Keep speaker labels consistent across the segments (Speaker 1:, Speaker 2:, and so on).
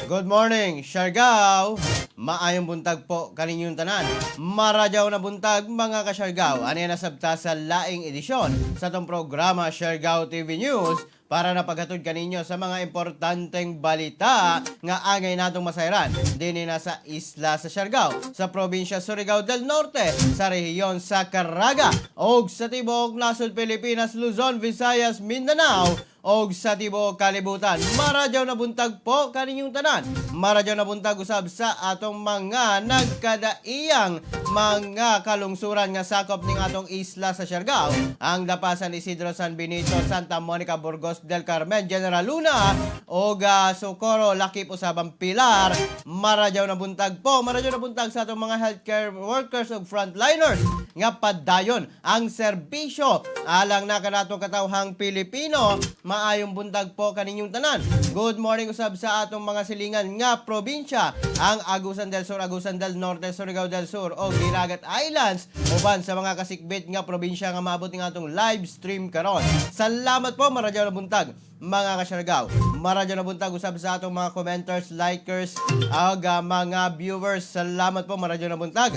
Speaker 1: Good morning, Siargao! Maayong buntag po kaninyong tanan. Maradyaw na buntag, mga kasyargao. Ano yan, nasabta sa laing edisyon sa atong programa Siargao TV News para napaghatod kaninyo sa mga importanteng balita nga angay natong masayran dinhi na sa isla sa Siargao, sa probinsya Surigao del Norte, sa rehiyon sa Caraga, og sa tibuok nasod Pilipinas, Luzon, Visayas, Mindanao, og sa tibuok kalibutan. Maradyaw na buntag po kaninyong tanan. Maradyaw na buntag usab sa atong mga nagkadaiyang mga kalungsuran nga sakop ning atong isla sa Siargao. Ang Dapa, San Isidro, San Benito, Santa Monica, Burgos del Carmen, General Luna, og Socorro, Lakip usab ang Pilar. Maradyaw na buntag po. Maradyaw na buntag sa atong mga healthcare workers ug frontliners nga padayon ang serbisyo alang na kanatong katawhang Pilipino. Maayong buntag po kaninyong tanan. Good morning usab sa atong mga silingan nga probinsya, ang Agusan del Sur, Agusan del Norte, Surigao del Sur o Dinagat Islands, uban sa mga kasikbit nga probinsya nga maabot ng atong live stream karon. Salamat po, maradyaw na buntag, mga kasyargaw. Maradyaw na buntag usab sa atong mga commenters, likers, ug mga viewers. Salamat po, maradyaw na buntag.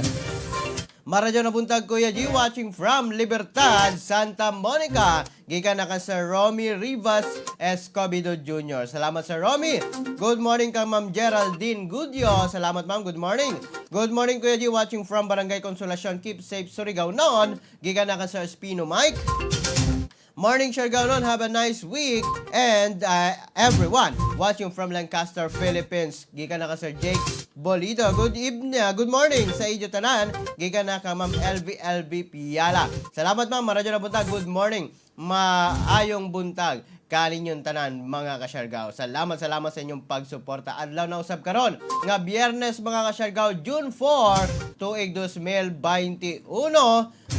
Speaker 1: Maradyo na buntag, Kuya G, watching from Libertad, Santa Monica. Gikan na ka Sir Romy Rivas Escobedo Jr. Salamat, Sir Romy. Good morning kang Ma'am Geraldine Gudio. Salamat, ma'am. Good morning. Good morning, Kuya G, watching from Barangay Consolacion. Keep safe, Surigao noon. Gikan na ka Sir Espino Mike. Morning, Siargao noon. Have a nice week. And everyone watching from Lancaster, Philippines. Gikan na ka Sir Jake Bolito. Good evening, good morning sa inyo tanan. Gikan na ka Ma'am LV LV Piala. Salamat, ma'am. Maradyo na buntag. Good morning. Maayong buntag kaninyong tanan, mga kasyargaw. Salamat, salamat sa inyong pagsuporta. Adlaw na usab karon nga Biyernes, mga kasyargaw, June 4, tuig 2021,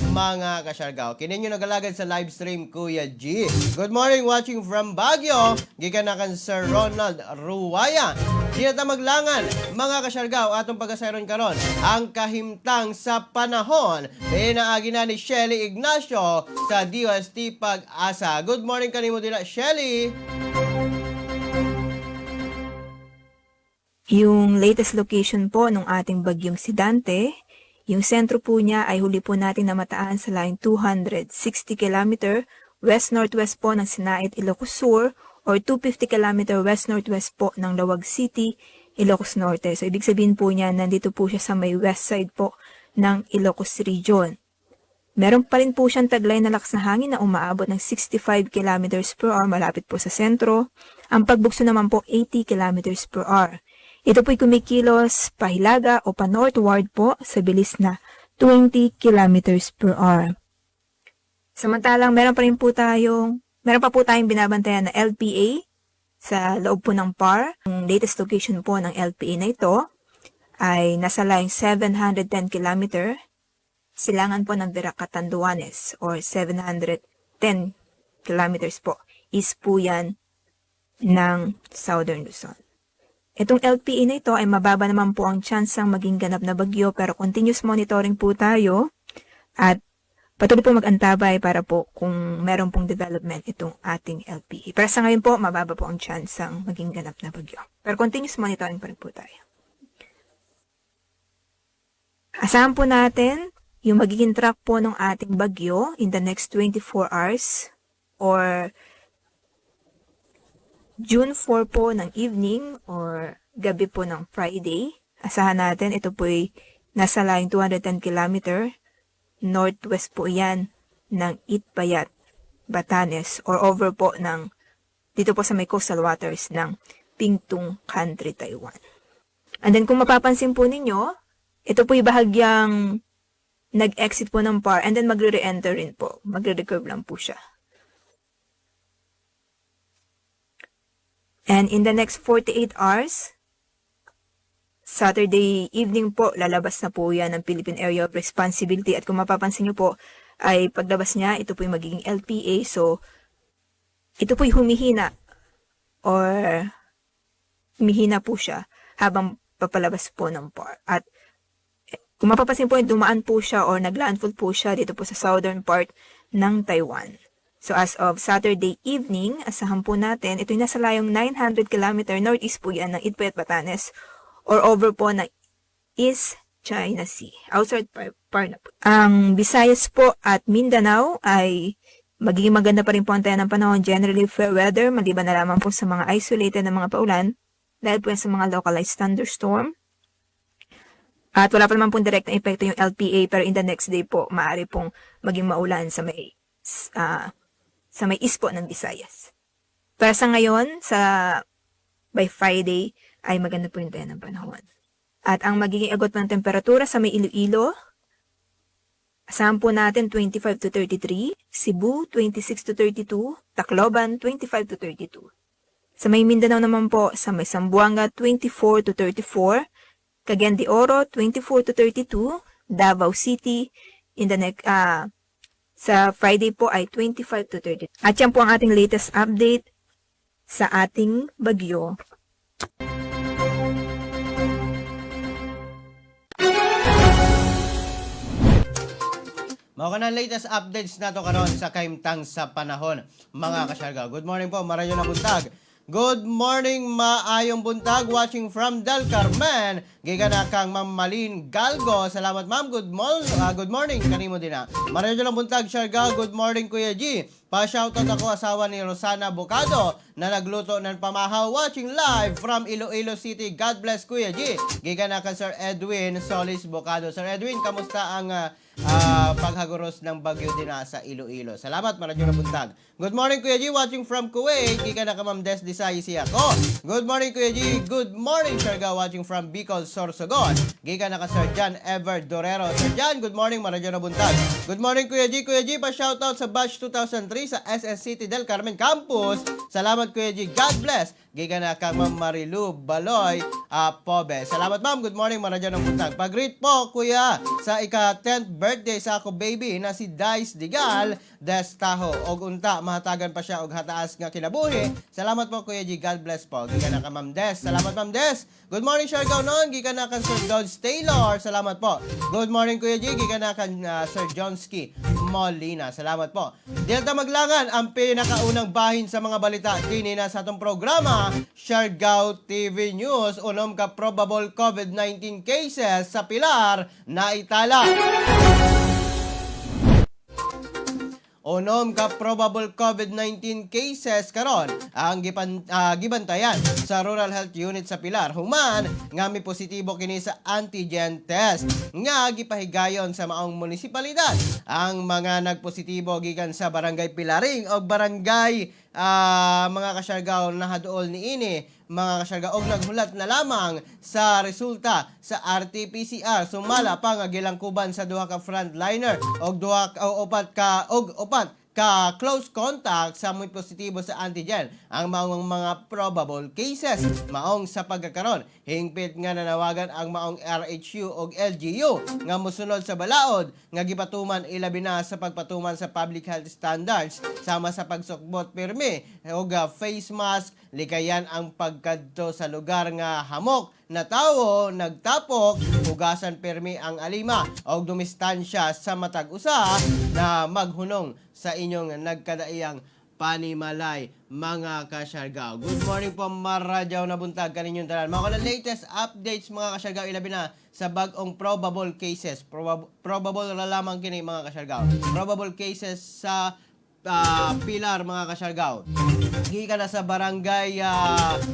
Speaker 1: mga kasyargaw. Kini inyong nagalagad sa live stream, Kuya G. Good morning, watching from Baguio. Gikan na kan Sir Ronald Ruwaya. Di na ta maglangan, mga kasyargaw, atong pagasayron karon ang kahimtang sa panahon. Pinaagi na ni Shelly Ignacio sa DOST Pag-asa. Good morning kanimo dira, Shelly.
Speaker 2: Yung latest location po ng ating bagyong si Dante, yung sentro po niya ay huli po natin namataan sa line 260 km west-northwest po ng Sinait, Ilocos Sur or 250 km west-northwest po ng Laoag City, Ilocos Norte. So ibig sabihin po niya, nandito po siya sa may west side po ng Ilocos Region. Meron pa rin po siyang taglay na lakas na hangin na umaabot ng 65 km per hour malapit po sa sentro. Ang pagbugso naman po, 80 km per hour. Ito po'y kumikilos pahilaga o pa-northward po sa bilis na 20 km per hour. Samantalang meron pa po tayong binabantayan na LPA sa loob po ng PAR. Ang latest location po ng LPA na ito ay nasa line 710 km silangan po ng Virac, Catanduanes or 710 kilometers po is po yan ng Southern Luzon. Itong LPA na ito ay mababa naman po ang chance ng maging ganap na bagyo, pero continuous monitoring po tayo at patuloy po mag-antabay para po kung meron pong development itong ating LPA. Pero sa ngayon po, mababa po ang chance ng maging ganap na bagyo. Pero continuous monitoring pa rin po tayo. Asahan po natin yung magiging track po ng ating bagyo in the next 24 hours or June 4 po ng evening or gabi po ng Friday. Asahan natin ito po'y nasa line 210 km northwest po yan ng Itbayat, Batanes or over po ng dito po sa may coastal waters ng Pingtung Country, Taiwan. And then kung mapapansin po ninyo, ito po'y bahagyang nag-exit po ng PAR and then magre-re-enter rin po. Magre-recurve lang po siya. And in the next 48 hours, Saturday evening po, lalabas na po yan ng Philippine Area of Responsibility. At kung mapapansin nyo po, ay paglabas niya, ito po yung magiging LPA. So, ito po'y humihina or humihina po siya habang papalabas po ng PAR. At kung mapapansin po, dumaan po siya or naglandfall po siya dito po sa southern part ng Taiwan. So as of Saturday evening, asahan po natin, ito'y nasa layong 900 km northeast po yan ng Itbayat, Batanes or over po ng East China Sea. Outside par na po. Ang Visayas po at Mindanao ay magiging maganda pa rin po ang taya ng panahon. Generally fair weather, maliban na lamang po sa mga isolated na mga paulan dahil po yan sa mga localized thunderstorm. At wala pa naman pong direct na epekto yung LPA, pero in the next day po, maaari pong maging maulan sa may east po ng Visayas. Pero sa ngayon, sa by Friday, ay maganda po yung taya ng panahon. At ang magiging agot ng temperatura sa may Iloilo, asahan po natin 25 to 33, Cebu 26 to 32, Tacloban 25 to 32. Sa may Mindanao naman po, sa may Zamboanga 24 to 34, Cagayan de Oro 24 to 32, Davao City in the next sa Friday po ay 25 to 30. At yan po ang ating latest update sa ating bagyo.
Speaker 1: Mao kana latest updates nato karon sa kahimtang sa panahon, mga kasyargaw. Good morning po, marayo na buntag. Good morning, maayong buntag, watching from Del Carmen. Gikan na kang Ma'am Malin Galgo. Salamat, ma'am. Good morning kanimo din na. Marayo na buntag, Siargao. Good morning, Kuya G. Pa-shoutout ako asawa ni Rosana Bocado na nagluto ng pamahaw, watching live from Iloilo City. God bless, Kuya G. Gikan na kang Sir Edwin Solis Bocado. Sir Edwin, kamusta ang paghaguros ng bagyo din sa Iloilo? Salamat, maradyo na buntag. Good morning, Kuya G, watching from Kuwait. Gikan na ka Ma'am Des Desai siya ko. Good morning, Kuya G. Good morning, Siargao, watching from Bicol, Sorsogon. Gikan na ka Sir John Ever Dorero. Sir John, good morning, maradyo na buntag. Good morning, Kuya G. Kuya G, pa-shoutout sa batch 2003 sa SS City del Carmen Campus. Salamat, Kuya G. God bless. Gikan na ka Ma'am Marilu Baloy Pobe. Salamat, ma'am. Good morning, maradyo ng buntag. Pag-greet po, Kuya, sa ika-10th birthday sa ako baby na si Dice Digal Destaho. Og unta, mahatagan pa siya og hataas nga kinabuhi. Salamat po, Kuya G. God bless po. Gikan na ka Ma'am Des. Salamat, Ma'am Des. Good morning, Siargao noon. Gikan na kan Sir Dodge Taylor. Salamat po. Good morning, Kuya G. Gikan na kan Sir Johnski Molina. Salamat po. Delta Maglangan, ang pinakaunang bahin sa mga balita dini na sa atong programa, Siargao TV News. 6 ka probable COVID-19 cases sa Pilar na itala. 6 ka probable COVID-19 cases karon ang gibantayan sa Rural Health Unit sa Pilar human nga mi positibo kini sa antigen test nga gipahigayon sa maong munisipalidad. Ang mga nagpositibo gikan sa Barangay Pilaring o barangay mga kasyargaw nahaduol niini, mga kasyargaw, og naghulat na lamang sa resulta sa RT-PCR, sumala pa nga gilangkuban sa duha ka frontliner og duha o upat ka og upat ka close contact sa may positibo sa antigen ang maong mga probable cases. Maong sa pagkakaron, hingpit nga nanawagan ang maong RHU og LGU nga mosunod sa balaod nga gipatuman, ilabi na sa pagpatuman sa public health standards sama sa pagsukbot pirmi og face mask, likayan ang pagkadto sa lugar nga hamok na tawo nagtapok, hugasan pirmi ang alima og dumistansya sa matag usa na maghunong sa inyong nagkadaiyang panimalay, mga kasyargaw. Good morning po, maradyaw na buntag kaninyong tanan. Mga na latest updates, mga kasyargaw, ilabi na sa bag-ong probable cases. Probable na lamang kini, mga kasyargaw. Probable cases sa Pilar, mga kasyargaw. Gikan na sa Barangay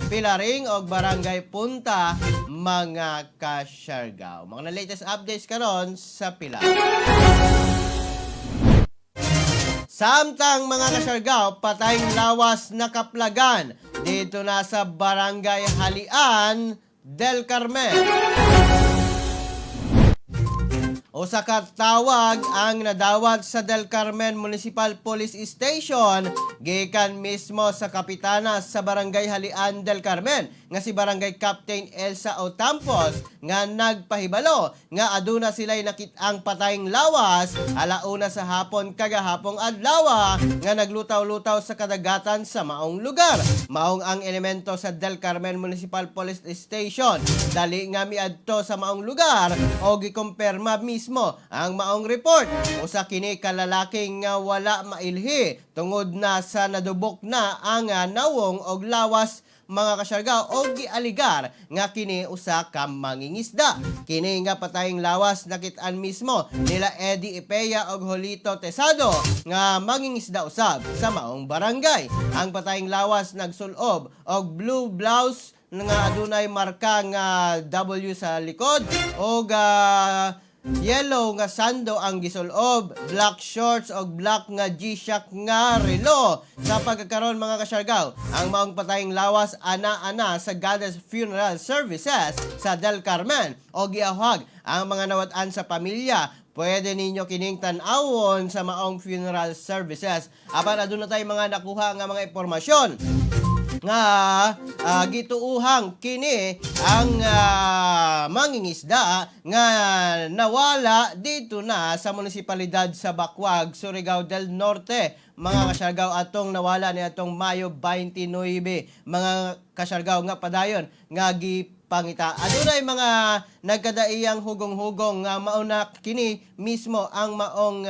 Speaker 1: Pilaring o Barangay Punta, mga kasyargaw. Mga na latest updates karon sa Pilar. Samtang, mga kasyargaw, patayng lawas na kaplagan dito na sa Barangay Halian del Carmen. Usa ka tawag ang nadawat sa Del Carmen Municipal Police Station gikan mismo sa kapitana sa Barangay Halian del Carmen nga si Barangay Captain Elsa Otampos nga nagpahibalo nga aduna sila'y nakit-ang patayng lawas 1:00 sa hapon kagahapong adlaw nga naglutaw-lutaw sa kadagatan sa maong lugar. Maong ang elemento sa Del Carmen Municipal Police Station dali nga miadto sa maong lugar o gikumpirma mismo mismo ang maong report. Usa kini ka lalaki nga wala mailhi tungod na sa nadubok na ang nawong og lawas, mga kasyargaw, o gialigar nga kini usa ka mangingisda. Kini nga patayng lawas nakit-an mismo nila Eddie Ipea og Jolito Tesado nga mangingisda usab sa maong barangay. Ang patayng lawas nagsulob og blue blouse nga adunay marka nga W sa likod og yellow nga sando ang gisulob, black shorts og black nga G-Shock nga relo. Sa pagkakaroon, mga kasyargaw, ang maong patayng lawas ana-ana sa Goddess Funeral Services sa Del Carmen o giahwag ang mga nawat-an sa pamilya. Pwede ninyo kining tan-awon sa maong funeral services. Apan aduna tay mga nakuha nga mga impormasyon nga gituuhang kini ang mangingisda nga nawala dito na sa munisipalidad sa Bacuag, Surigao del Norte. Mga kasyargaw, atong nawala ni atong Mayo 29, mga kasyargaw, nga padayon nga gipangita. Adunay mga nagkadaiyang hugong-hugong nga mauna kini mismo ang maong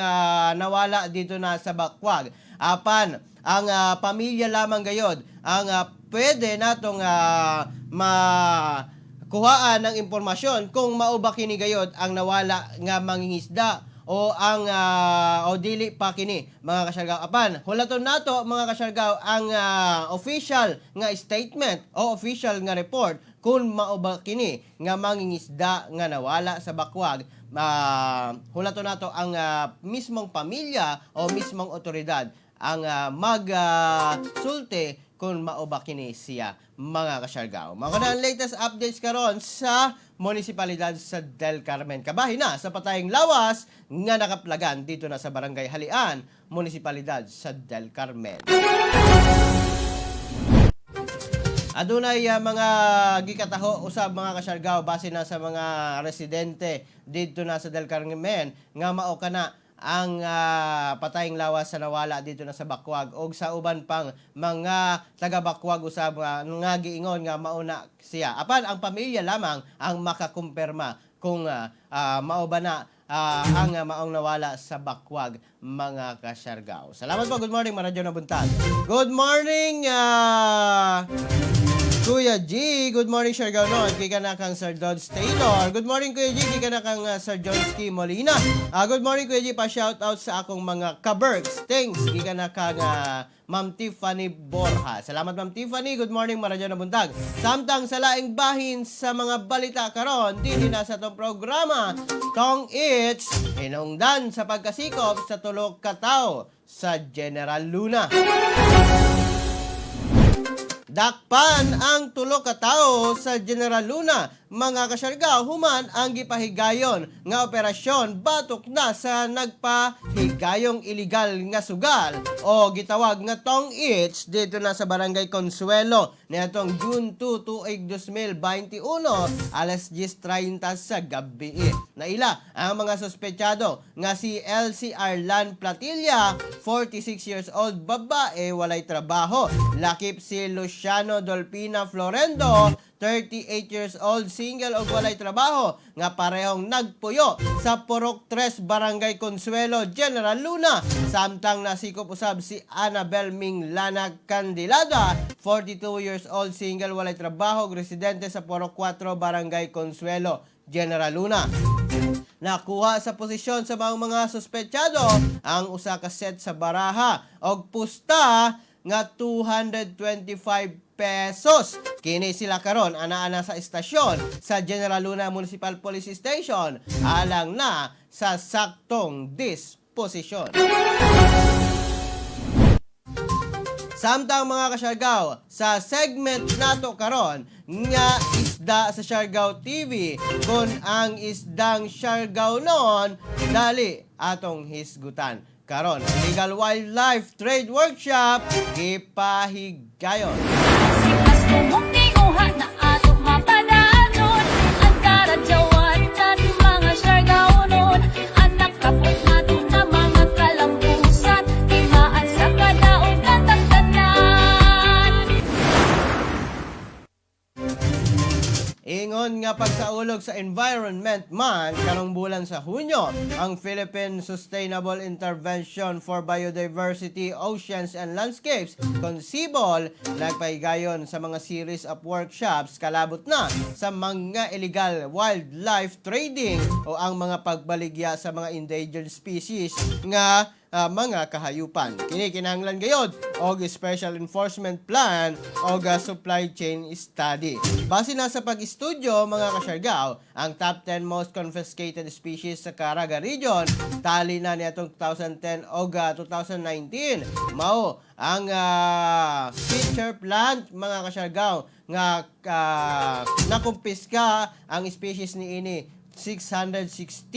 Speaker 1: nawala dito na sa Bacuag. Apan ang pamilya lamang gayod ang pwede natong makuhaan ng impormasyon kung mao ba kini gayod ang nawala nga mangingisda o dili pa kini, mga kasyargaw. Apan hulaton nato, mga kasyargaw, ang official nga statement o official nga report kung mao ba kini nga mangingisda nga nawala sa Bacuag. Hulaton nato ang mismong pamilya o mismong otoridad ang mag sulti kung mao ba kini siya, mga kasyargaw. Mga na ang latest updates karon sa munisipalidad sa Del Carmen. Kabahin na sa patayng lawas nga nakaplagan dito na sa Barangay Halian, munisipalidad sa Del Carmen. Adunay mga gikataho usab, mga kasyargaw, base na sa mga residente dito na sa Del Carmen nga mao kana ang patayng lawas sa nawala dito na sa Bacuag og sa uban pang mga taga Bacuag usab nga giingon nga mauna siya. Apan ang pamilya lamang ang makakumpirma kung mao ba na ang maong nawala sa Bacuag, mga kasyargaw. Salamat po. Good morning, Maradyo na buntag. Good morning, Kuya G. Good morning, Siargao no. Gikan na kang Sir Dodge Taylor. Good morning, Kuya G. Gikan na kang Sir John Ski Molina. Good morning, Kuya G. Pa-shout out sa akong mga kaberks. Thanks. Gikan na kang Ma'am Tiffany Borja. Salamat, Ma'am Tiffany. Good morning, Maradyo na buntag. Samtang sa laing bahin sa mga balita karon, dinhi na sa atong programa, Tong It's, hinungdan sa pagkasikop sa tulo ka tawo sa General Luna. Dakpan ang tulo ka tawo sa General Luna, mga kasyargaw, human ang gipahigayon nga operasyon batok na sa nagpahigayong iligal nga sugal o gitawag nga Tong It's dito na sa Barangay Consuelo niadtong June 2, tuig 2021, alas 10:30 sa gabi. Naila ang mga sospechado nga si LC Arlan Platilla, 46 years old, babae, walay trabaho. Lakip si Luciano Dolpina Florendo, 38 years old, single og walay trabaho, nga parehong nagpuyo sa Purok 3, Barangay Consuelo, General Luna. Samtang nasikop usab si Annabel Minglana Candilada, 42 years old, single, walay trabaho, ug residente sa Purok 4, Barangay Consuelo, General Luna. Nakuha sa posisyon sa mga suspetsado ang usa ka set sa baraha og pusta nga 225 pesos. Kini sila karon ana-ana sa istasyon sa General Luna Municipal Police Station alang na sa saktong disposisyon. Samtang, mga kasyargaw, sa segment nato karon nga isda sa Siargao TV, kung ang isdang Siargao noon, dali atong hisgutan. Karon, Illegal Wildlife Trade Workshop gipahigayon.
Speaker 3: Sikas kumong na ato mapadanon ang karadyawan natin, mga Siargaonon. Anak kapot nato na mga kalampusan, timaan sa kadaog natagtanan.
Speaker 1: Ingon nga pagsaulog sa Environment Month karong bulan sa Hunyo, ang Philippine Sustainable Intervention for Biodiversity, Oceans and Landscapes, CONCIBOL, nagpahigayon sa mga series of workshops kalabot na sa mga illegal wildlife trading o ang mga pagbaligya sa mga endangered species nga mga kahayupan. Kini kinahanglan gayod og special enforcement plan og supply chain study. Base na sa pag-istudyo, mga kasyargaw, ang top 10 most confiscated species sa Caraga Region tali na niadtong 2010 og 2019 mao ang pitcher plant, mga kasyargaw, nga nakumpiska ang species niini 616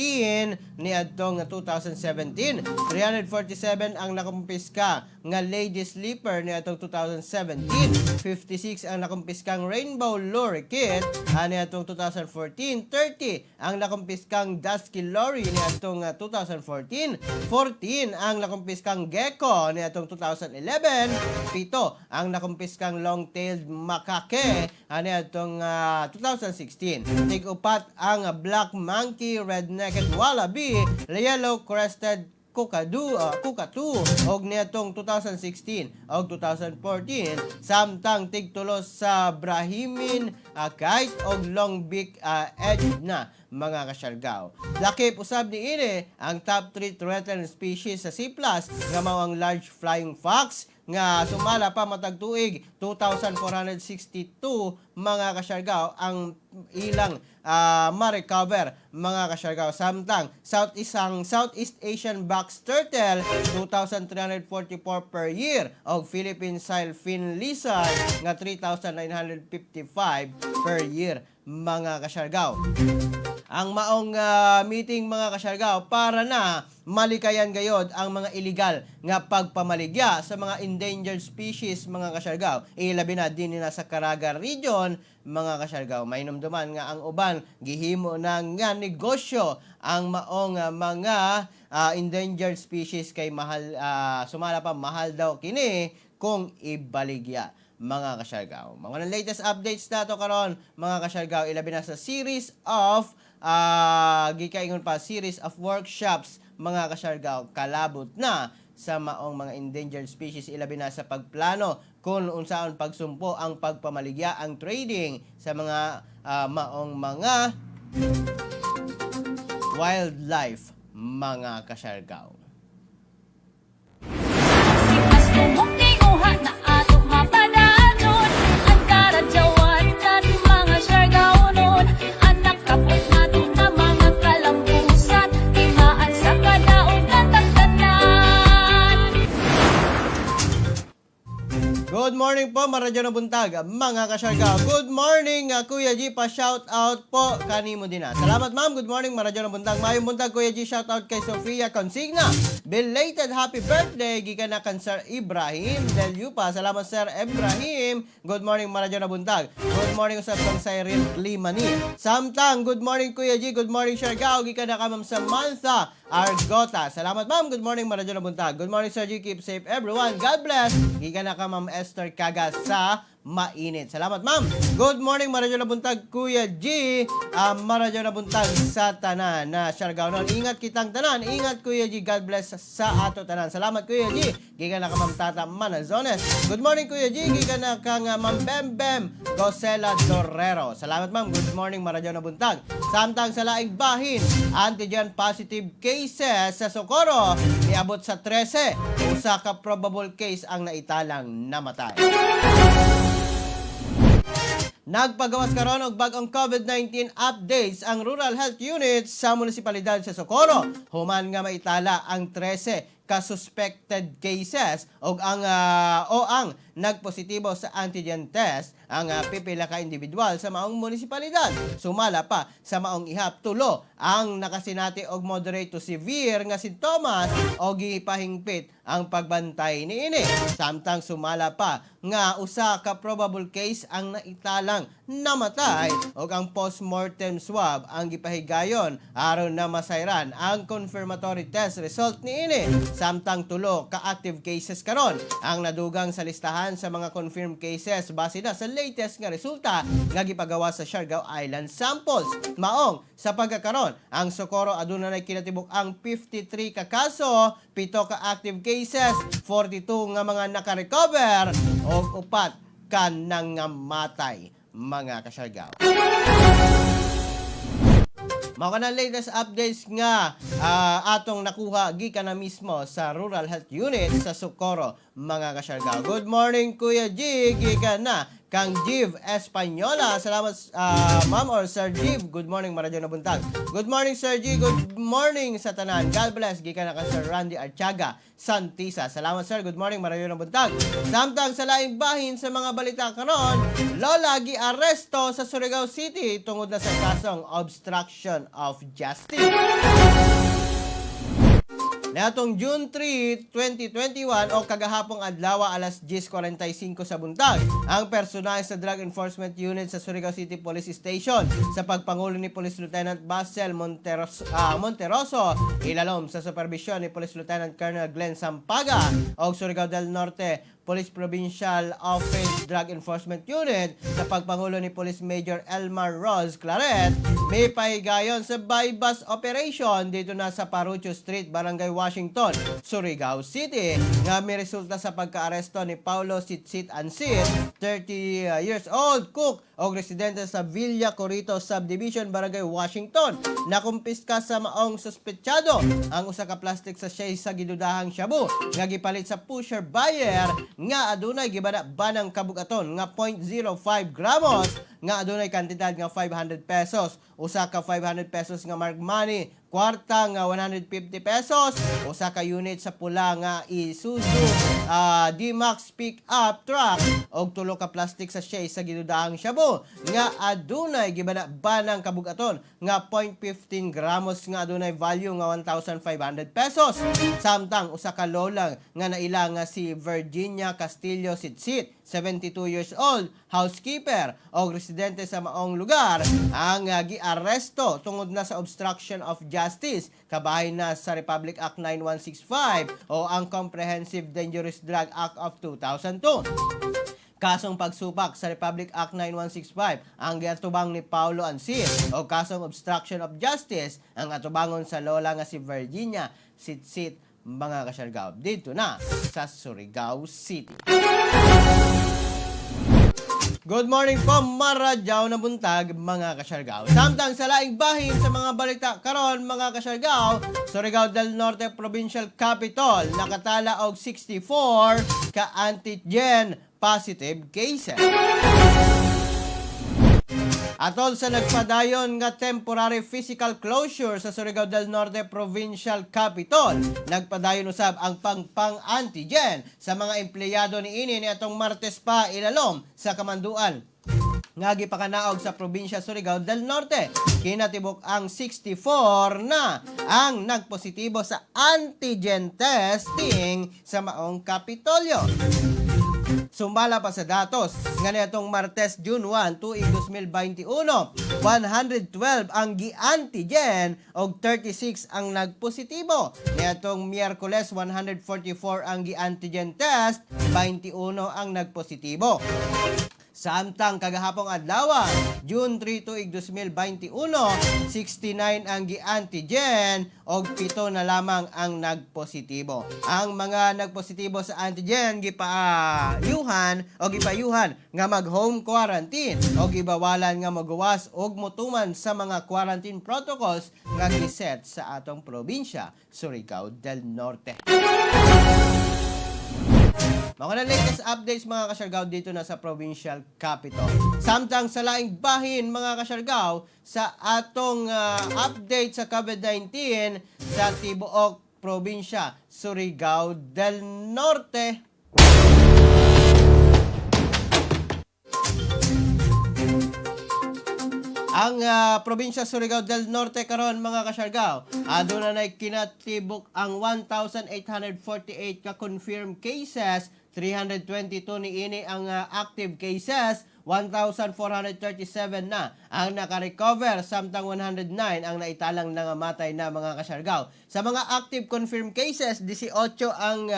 Speaker 1: niadtong 2017. 347 ang nakumpiska nga lady slipper niadtong 2017. 56 ang nakumpiskang rainbow lorikeet niadtong 2014. 30 ang nakumpiskang dusky lory niadtong 2014. 14 ang nakumpiskang gecko niadtong 2011. 7 ang nakumpiskang long-tailed macaque niadtong 2016. Tig-upat ang black monkey, red-necked wallaby, yellow-crested cockatoo og niadtong 2016 og 2014, samtang tigtulo sa Brahminy kite og long-beak echidna, mga kasyargaw. Lakip usab niini ang top 3 threatened species sa C+ nga mao ang large flying fox nga sumala pa matag tuig 2,462, mga kasyargaw, ang ilang ma-recover, mga kasyargaw, samtang ang Southeast Asian box turtle 2,344 per year og Philippine sailfin lizard nga 3,955 per year, mga kasyargaw. Ang maong meeting, mga kasyargaw, para na malikayan gayod ang mga illegal nga pagpamaligya sa mga endangered species, mga kasyargaw, ilabi na din na sa Caraga Region, mga kasyargaw. Mainumduman nga ang uban gihimo na nga negosyo ang maong mga endangered species kay mahal, sumala pa mahal daw kini kung ibaligya, mga kasyargaw. Mga ng latest updates nato karon, mga kasyargaw, ilabi na sa series of gikaingon pa series of workshops, mga kasyargaw, kalabot na sa maong mga endangered species, ilabi na sa pagplano kung unsaon pagsumpo ang pagpamaligya, ang trading sa mga maong mga wildlife, mga kasyargaw.
Speaker 3: Sipas tumong na ato mapadayon ang karadyawan tan mga Siargaonon. Anak kapot nato na mga kalampusan, timaan sa kadaog natang tanan.
Speaker 1: Good morning po, maradyo na buntag, mga kasyargaw. Good morning, Kuya G, pa shout out po kanimo din na. Salamat, ma'am. Good morning, maradyo na buntag. Mayong buntag, Kuya G, shout out kay Sofia Consigna. Belated happy birthday gikan na kan Sir Ibrahim Del Yupa. Salamat, Sir Ibrahim. Good morning, maradyo na buntag. Good morning usab kang Cyril Climani. Samtang, good morning, Kuya G. Good morning, Siargao. Gikan na ka Ma'am Samantha Argota. Salamat, ma'am. Good morning, maradyo na buntag. Good morning, Sir G. Keep safe, everyone. God bless. Gikan na ka Ma'am Esther Cagas sa Mainit. Salamat, ma'am. Good morning, maradyo na buntag, Kuya G. Maradyo na buntag sa tanan na Siargao noon. Ingat kitang tanan. Ingat, Kuya G. God bless sa ato tanan. Salamat, Kuya G. Gikan na ka Ma'am Tata Manazones. Good morning, Kuya G. Gikan na kang Ma'am Bem Bem Gosela Dorero. Salamat, ma'am. Good morning, maradyo na buntag. Samtang sa laing bahin, antigen positive cases sa Socorro niabot sa 13. Usa ka probable case ang naitalang namatay. Nagpagawas karon og bag-ong COVID-19 updates ang Rural Health Unit sa munisipalidad sa Socorro human nga maitala ang 13 ka suspected cases og ang o ang nagpositibo sa antigen test ang pipila ka individual sa maong munisipalidad. Sumala pa sa maong ihap, tulo ang nakasinati og moderate to severe nga sintomas o gipahingpit ang pagbantay niini. Samtang sumala pa nga usa ka probable case ang naitalang namatay ug ang postmortem swab ang gipahigayon aron na masayran ang confirmatory test result niini, samtang 3 ka active cases karon ang nadugang sa listahan sa mga confirmed cases base na sa latest nga resulta nga gipagawa sa Siargao Island samples. Maong sa pagkakaron, ang Socorro aduna nay kinatibuk ang 53 ka kaso, 7 ka active cases, 42 nga mga naka-recover ug 4 ka nangamatay, mga kasyargao. Mao kana latest updates nga atong nakuha gikan na mismo sa Rural Health Unit sa Socorro, mga kasyargao. Good morning, Kuya G, gikan na kang Jiv Española. Salamat, ma'am or Sir Jiv. Good morning, maradyo na buntag. Good morning, Sir G. Good morning sa tanan. God bless, gikan na kang Sir Randy Archaga Santisa. Salamat, sir. Good morning, maradyo na buntag. Samtang sa laing bahin sa mga balita karon, lola gi-aresto sa Surigao City tungod na sa kasong obstruction of justice. Niadtong June 3, 2021 o kagahapong adlaw, alas 10:45 sa buntag, ang personahe sa Drug Enforcement Unit sa Surigao City Police Station sa pagpangulo ni Police Lieutenant Basel Monteroso, ilalom sa supervisyon ni Police Lieutenant Colonel Glenn Sampaga o Surigao del Norte Police Provincial Office Drug Enforcement Unit sa pagpangulo ni Police Major Elmar Rose Claret, may pahigayon sa buy-bust operation dito na sa Parucho Street, Barangay Washington, Surigao City, nga may resulta sa pagkaaresto ni Paulo Sitsit Ansit, 30 years old, cook o residente sa Villa Corito Subdivision, Barangay Washington. Nakumpiska sa maong suspetsado ang usa ka plastic sachet sa gidudahang shabu nga gipalit sa pusher buyer nga adunay gibana-banang kabugaton nga 0.05 gramos nga adunay kantidad nga 500 pesos, usa ka 500 pesos nga mark money, kwarta nga 150 pesos, usa ka unit sa pula nga Isuzu D-Max pick-up truck og 3 ka plastic sachet sa gidudahang shabu nga adunay gibana-banang kabugaton nga 0.15 gramos nga adunay value nga 1,500 pesos. Samtang usa ka lola nga naila nga si Virginia Castillo Sitsit, 72 years old, housekeeper o residente sa maong lugar, ang giaresto tungod na sa obstruction of justice kabahin na sa Republic Act 9165 o ang Comprehensive Dangerous Drug Act of 2002. Kasong pagsupak sa Republic Act 9165 ang giatubang ni Paulo Ansin o kasong obstruction of justice ang atubangon sa lola nga si Virginia Sitsit, mga kasyargao, dito na sa Surigao City. Good morning po, maradyaw na buntag, mga kasyargao. Samtang sa laing bahin sa mga balita karon, mga kasyargao, Surigao del Norte Provincial Capitol nakatala og 64 ka antigen positive cases. Atol sa nagpadayon nga temporary physical closure sa Surigao del Norte Provincial Capitol, nagpadayon usab ang pangpang antigen sa mga empleyado niini ni atong Martes pa ilalom sa kamanduan nga gipakanaog sa probinsya Surigao del Norte. Kinatibuk ang 64 na ang nagpositibo sa antigen testing sa maong Kapitolyo. Sumala pa sa datos nga niadtong Martes, June 1, tuig 2021, 112 ang gi-antigen og 36 ang nagpositibo. Niadtong Miyerkules, 144 ang gi-antigen test, 21 ang nagpositibo. Samtang kagahapong adlaw, June 3 tuig 2021, 69 ang gi-antigen og 7 na lamang ang nagpositibo. Ang mga nagpositibo sa antigen gipaayuhan o gipayuhan nga mag-home quarantine o gibawalan nga mogawas og motuman sa mga quarantine protocols nga giset sa atong probinsya, Surigao del Norte. Mga na latest updates, mga kasyargao, dito na sa Provincial Capitol. Samtang sa laing bahin, mga kasyargao, sa atong update sa COVID-19 sa tibuok probinsya Surigao del Norte. Ang probinsya Surigao del Norte karon, mga kasyargao, aduna nay kinatibuk ang 1,848 ka confirmed cases, 322 niini ang active cases, 1,437 na ang nakarecover, samtang 109 ang naitalang nangamatay na, mga kasyargaw. Sa mga active confirmed cases, 18 ang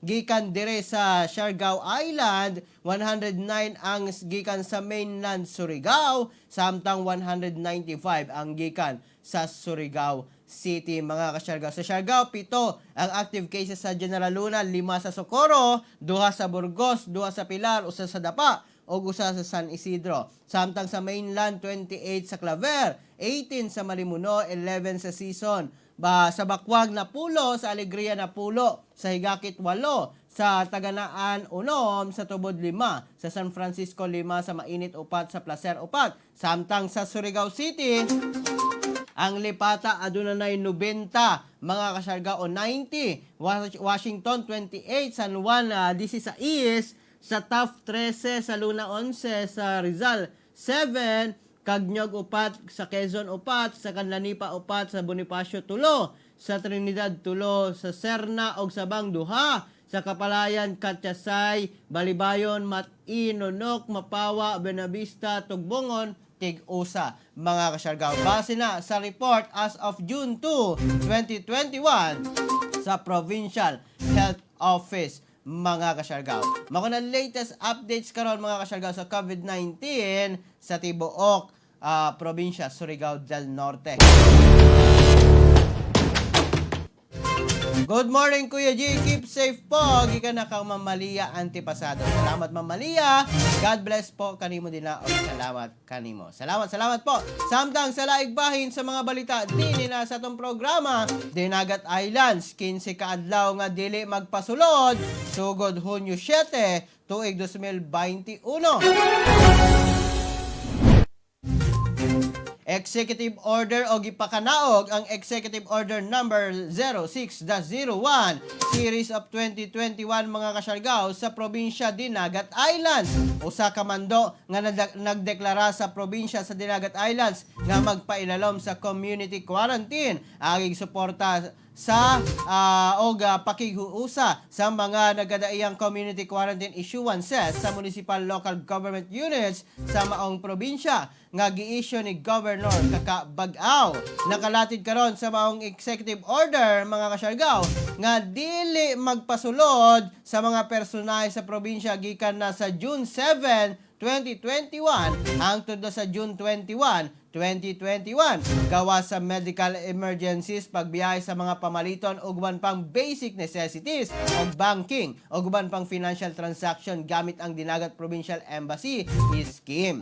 Speaker 1: gikan dire sa Siargao Island, 109 ang gikan sa mainland Surigao, samtang 195 ang gikan sa Surigao City, mga kasyargao. Sa Siargao, 7 ang active cases sa General Luna, 5 sa Socorro, 2 sa Burgos, 2 sa Pilar, 1 sa Dapa, o 1 sa San Isidro. Samtang sa mainland, 28 sa Claver, 18 sa Malimuno, 11 sa Sison. Ba, sa Bacuag napulo, sa Alegria napulo, sa Higakit 8, sa Taganaan 6, sa Tubod 5, sa San Francisco 5, sa Mainit 4, sa Placer 4. Samtang sa Surigao City, ang Lipata aduna nay 90, mga kasyargao, o 90, Washington 28, San Juan 16, sa Taft 13, sa Luna 11, sa Rizal 7, Cagniog 4, sa Quezon 4, sa Canlanipa 4, sa Bonifacio 3, sa Trinidad 3, sa Serna og Sabang 2, sa Kapalayan, Katyasay, Balibayon, Mat-i, Nonok, Mapawa, Buenavista, Tugbongon, tig-usa, mga kasyargaw. Base na sa report as of June 2, 2021 sa Provincial Health Office, mga kasyargaw. Mao na latest updates karon, mga kasyargaw, sa COVID-19 sa tibuok probinsya Surigao del Norte. Good morning, Kuya G. Keep safe po. Gikan na kang Ma'am Malia Antipasado. Salamat, Ma'am Malia. God bless po kanimo din na, o salamat kanimo. Salamat, salamat po. Samtang sa laing bahin sa mga balita dinhi na sa atong programa, Dinagat Islands, 15 kaadlaw nga dili magpasulod sugod Hunyo 7, tuig 2021. Executive Order o gipakanaog ang Executive Order number 06-01 series of 2021, mga kasyargaw, sa probinsya Dinagat Islands. Usa ka mando nga nagdeklara sa probinsya sa Dinagat Islands nga magpailalom sa community quarantine ang suporta sa og pakighuusa sa mga nagadaiyang community quarantine issuances sa municipal local government units sa maong probinsya nga gi-issue ni Governor Kaka Bag-ao. Nakalatid karon sa maong executive order, mga kasyargaw, nga dili magpasulod sa mga personahe sa probinsya gikan na sa June 7, 2021 hangtod na sa June 21, 2021, gawa sa medical emergencies, pagbiyahe sa mga pamaliton ug uban pang basic necessities og banking ug uban pang financial transaction gamit ang Dinagat Provincial Embassy Scheme.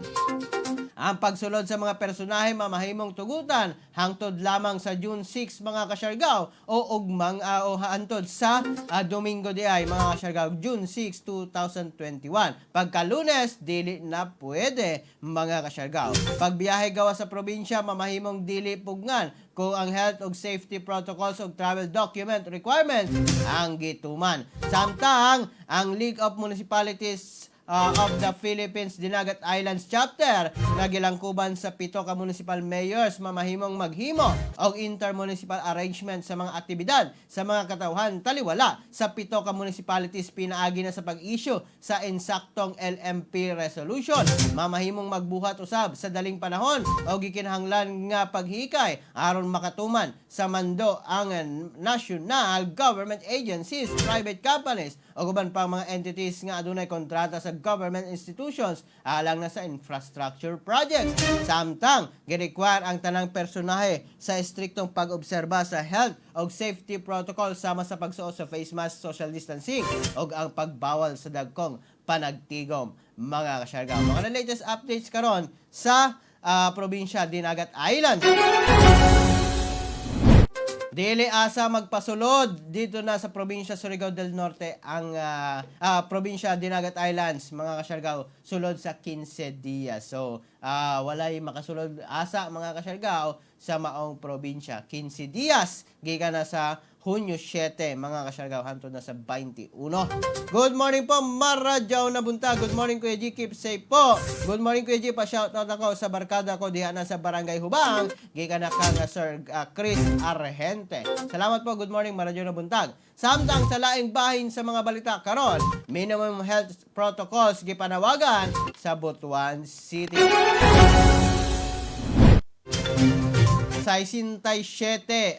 Speaker 1: Ang pagsulod sa mga personahe mamahimong tugutan hangtod lamang sa June 6, mga kasyargaw, o ugmang o hantod sa Domingo di ay, mga kasyargaw, June 6, 2021. Pagka Lunes, dili na pwede, mga kasyargaw. Pagbiyahe gawa sa probinsya mamahimong dili pugnan kung ang health ug safety protocols ug travel document requirements ang gituman. Samtang ang League of Municipalities of the Philippines Dinagat Islands Chapter nga gilangkuban sa 7 ka municipal mayors mamahimong maghimo og intermunicipal arrangement sa mga aktibidad sa mga katawhan taliwala sa 7 ka municipalities pinaagi na sa pag-issue sa insaktong LMP resolution. Mamahimong magbuhat usab sa daling panahon og gikinahanglan nga paghikay aron makatuman sa mando ang national government agencies, private companies o uban pang mga entities nga adunay kontrata sa government institutions alang na sa infrastructure projects. Samtang gi-require ang tanang personahe sa estriktong pag-obserba sa health og safety protocol sama sa pagsuot sa face mask, social distancing ug ang pagbawal sa dagkong panagtigom, mga kasyargaw. Mga latest updates karon sa probinsya Dinagat Island. Dili asa magpasulod dito na sa probinsya Surigao del Norte ang probinsya Dinagat Islands, mga kasyargaw, sulod sa 15 dias. So walay makasulod asa, mga kasyargaw, sa maong probinsya 15 dias gikan na sa Hunyo 7, mga kasyargaw, hantod na sa 21. Good morning po, Maradyaw na buntag. Good morning, Kuya G, keep safe po. Good morning, Kuya G, pa shoutout ako sa barkada ko diha na sa Barangay Hubang. Gikan na kang Sir Chris Argente. Salamat po, good morning, Maradyaw na buntag. Samtang sa laing bahin sa mga balita karon, minimum health protocols gipanawagan sa Butuan City. 67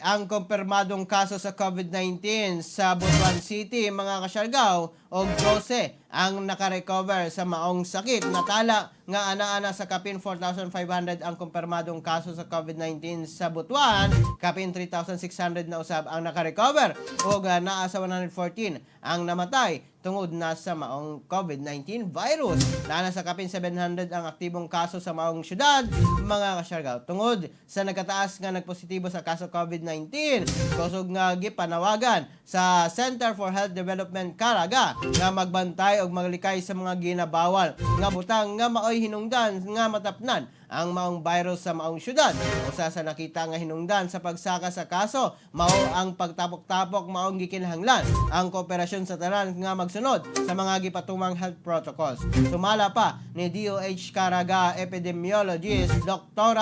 Speaker 1: ang kumpirmadong kaso sa COVID-19 sa Butuan City, mga kasyargaw, og 12 ang nakarecover sa maong sakit. Natala nga ana-ana sa kapin 4,500 ang kumpirmadong kaso sa COVID-19 sa Butuan, kapin 3,600 na usab ang nakarecover og naa sa 114 ang namatay tungod na sa maong COVID-19 virus. Naa sa kapin 700 ang aktibong kaso sa maong syudad, mga kasyargaw. Tungod sa nagkataas nga nagpositibo sa kaso COVID-19, kusog nga gipanawagan sa Center for Health Development Caraga nga magbantay og maglikay sa mga ginabawal nga butang nga maoy hinungdan nga matapnan ang maong virus sa maong syudad. Usa sa nakita nga hinungdan sa pagsaka sa kaso, mao ang pagtapok-tapok, maong gikinahanglan ang kooperasyon sa tanan nga magsunod sa mga gipatumang health protocols. Sumala pa ni DOH Caraga epidemiologist Dr.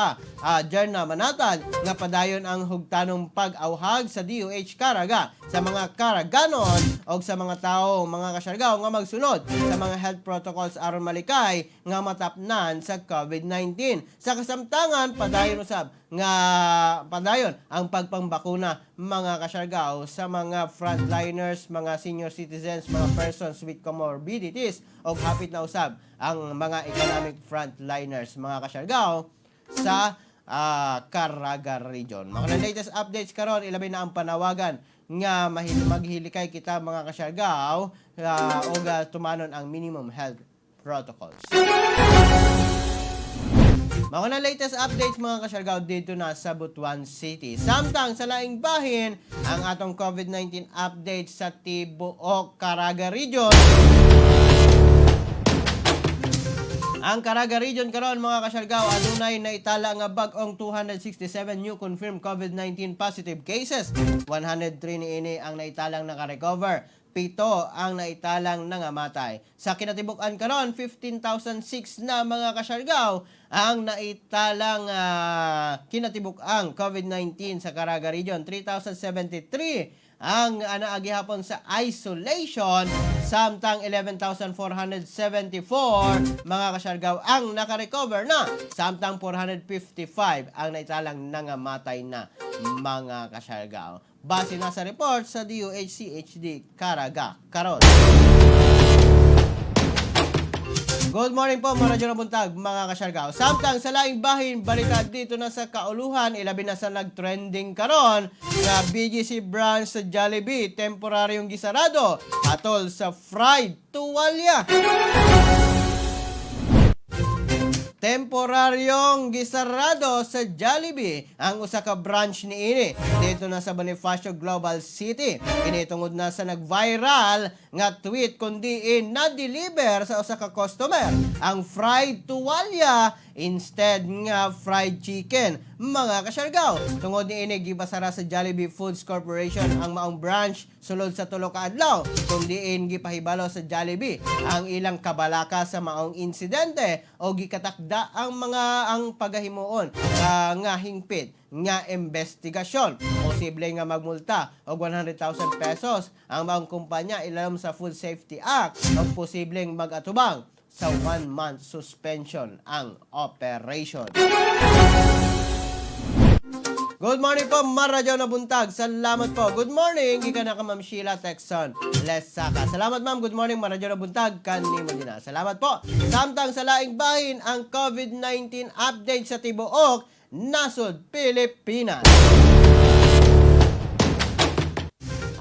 Speaker 1: Jerna Manatad nga padayon ang hugtanong pag-awhag sa DOH Caraga sa mga Caraganon o sa mga tao, mga kasyargaw, nga magsunod sa mga health protocols aron malikay nga matapnan sa COVID-19. Sa kasamtangan, padayon usab nga padayon ang pagpangbakuna, mga kasyargaw, sa mga frontliners, mga senior citizens, mga persons with comorbidities o hapit na usab ang mga economic frontliners, mga kasyargaw, sa Caraga Region. Mga latest updates karon, ilabi na ang panawagan nga maghilikay kita, mga kasyargaw, og tumanon ang minimum health protocols. Mga na latest updates, mga kasyargaw, dito na sa Butuan City. Samtang sa laing bahin, ang atong COVID-19 updates sa tibuok Caraga Region. Ang Caraga Region karon, mga kasyargaw, adunay naitala nga bag-ong 267 new confirmed COVID-19 positive cases. 103 niini ang naitalang naka-recover. 7 ang naitalang nangamatay. Sa kinatibuk-an karon, 15,006 na, mga kasyargaw, ang naitalang kinatibuk-ang COVID-19 sa Caraga Region. 3,073 ang anaa gihapon sa isolation, samtang 11,474, mga kasyargaw, ang nakarecover na, samtang 455 ang naitalang nangamatay na, mga kasyargaw. Base na sa report sa DOHCHD Caraga karon. Good morning po, mga radyo na buntag, mga kasyargaw. Samtang sa laing bahin, balita dito na sa kauluhan, ilabi na sa nag-trending karon nga BGC branch sa Jollibee, temporaryong gisarado, atol sa fried tuwalya. Temporaryong gisarado sa Jollibee ang usa ka branch niini dito na sa Bonifacio Global City. Ini tungod na sa nag-viral nga tweet kung diin na-deliver sa usa ka customer ang fried tuwalya instead nga fried chicken, mga kasyargaw. Tungod niini, gipasara sa Jollibee Foods Corporation ang maong branch sulod sa 3 ka adlaw kung diin gipahibalo sa Jollibee ang ilang kabalaka sa maong insidente o gikatakda ang mga ang pagahimuon nga hingpit nga investigasyon. Posible nga magmulta og 100,000 pesos ang maong kumpanya ilalom sa Food Safety Act o posibleng mag-atubang sa 1 month suspension ang operation. Good morning po, Maradyo na buntag. Salamat po. Good morning, gikan na ka Ma'am Sheila Texon Lesaka. Salamat, ma'am. Good morning, Maradyo na buntag. Kanimo din na. Salamat po. Samtang sa laing bahin, ang COVID-19 update sa tibuok nasod Pilipinas.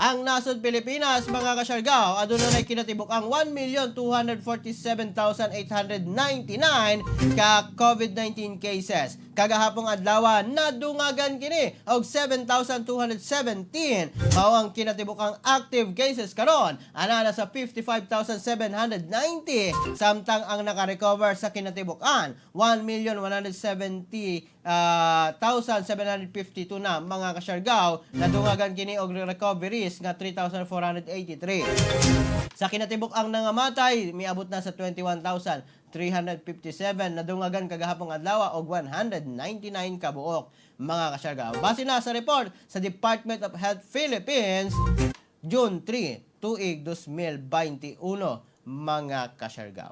Speaker 1: Ang nasod Pilipinas, mga kasyargaw, aduna na kinatibuk ang 1,247,899 ka COVID-19 cases. Kagahapong adlaw, nadungagan kini og 7,217. Mao ang kinatibuk ang active cases karon ana na sa 55,790, samtang ang naka-recover sa kinatibuk-an 1,170 1,752 na, mga kasyargaw. Nadungagan kini og recoveries nga 3,483. Sa kinatibuk ang nangamatay, miabot na sa 21,357, nadungagan kagahapong adlaw og 199 kabuok, mga kasyargaw. Base na sa report sa Department of Health Philippines, June 3, tuig 2021, mga kasyargaw.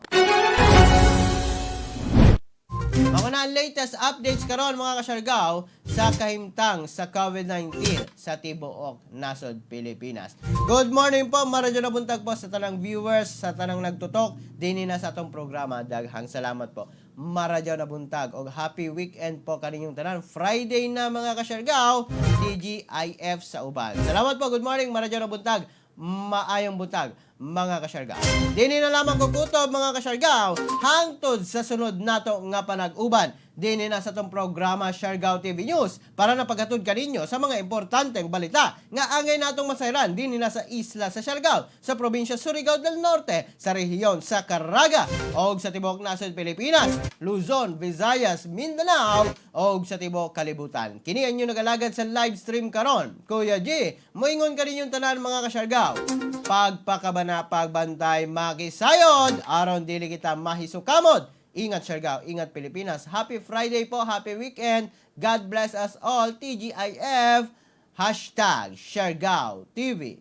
Speaker 1: Mao na ang latest updates karon, mga kasyargaw, sa kahimtang sa COVID-19 sa tibuok nasod Pilipinas. Good morning po, maradyo na buntag po sa tanang viewers, sa tanang nagtutok dinhi na sa atong programa. Daghang salamat po. Maradyo na buntag og happy weekend po kaninyong tanan. Friday na, mga kasyargaw, TGIF sa uban. Salamat po, good morning, maradyo na buntag, maayong buntag, mga kasyargaw. Dini na lamang ko kutob, mga kasyargaw, hangtod sa sunod nato nga panag-uban dini na sa atong programa Siargao TV News para napaghatod kaninyo sa mga importanteng balita nga angay natong masayran dini na sa isla sa Siargao, sa probinsya Surigao del Norte, sa rehiyon sa Caraga og sa tibuok nasod Pilipinas, Luzon, Visayas, Mindanao og sa tibuok kalibutan. Kini ang inyong nagalagad sa live stream karon, Kuya G. Moingon kaninyong tanan, mga kasyargaw. Pagpakabana, pagbantay, makisayod aron dili kita mahisukamot. Ingat Siargao, ingat Pilipinas. Happy Friday po, happy weekend. God bless us all. TGIF. #SiargaoTV.